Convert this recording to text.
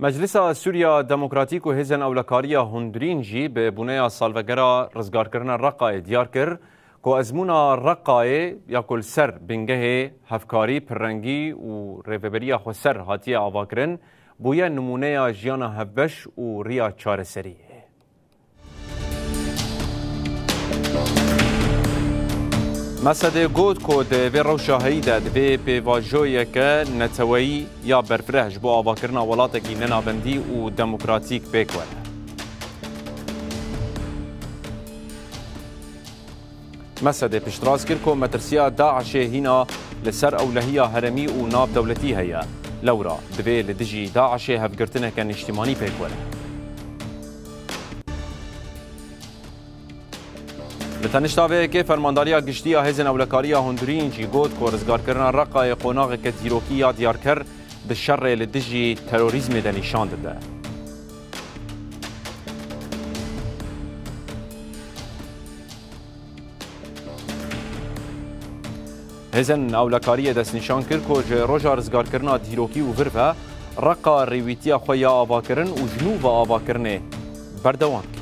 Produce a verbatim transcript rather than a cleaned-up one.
Meclisa Sûriya Demokratîk û Hêzên Ewlekariya Hundirîn jî bi bûneya salvegera rizgarkirina Reqayê diyar kir ku ezmûna Reqayê ya ku li ser bingehê hevkarî, pirrengî û rêveberiya xweser hatiye avakirin, bûye nimûneya jiyana hevbeş û riya çareseriyê. Mesedê got ku di vê rewşa heyî de divê pêvajoyeke neteweyî ya berfireh ji bo avakirina welatekî nenavendî û demokratîk pêk were. Mesedê piştrast kir ku metirsiya DAIŞê hîna li ser ewlehiya herêmî û navdewletî heye. Lewra divê li dijî DAIŞê hevgirtineke niştimanî pêk were. Li tenişta vê yekê Fermandariya Giştî ya Hêzên Ewlekariya Hundirîn jî got ku rizgarkirina Reqayê qonaxeke dîrokî ya diyarker di şerê li dijî terorîzmê de nîşan dide. Hêzên Ewlekariyê destnîşan kir ku ji roja rizgarkirina dîrokî û vir ve Reqa rêwîtiya xwe ya avakirin û ji nû ve avakirinê berdewam dike.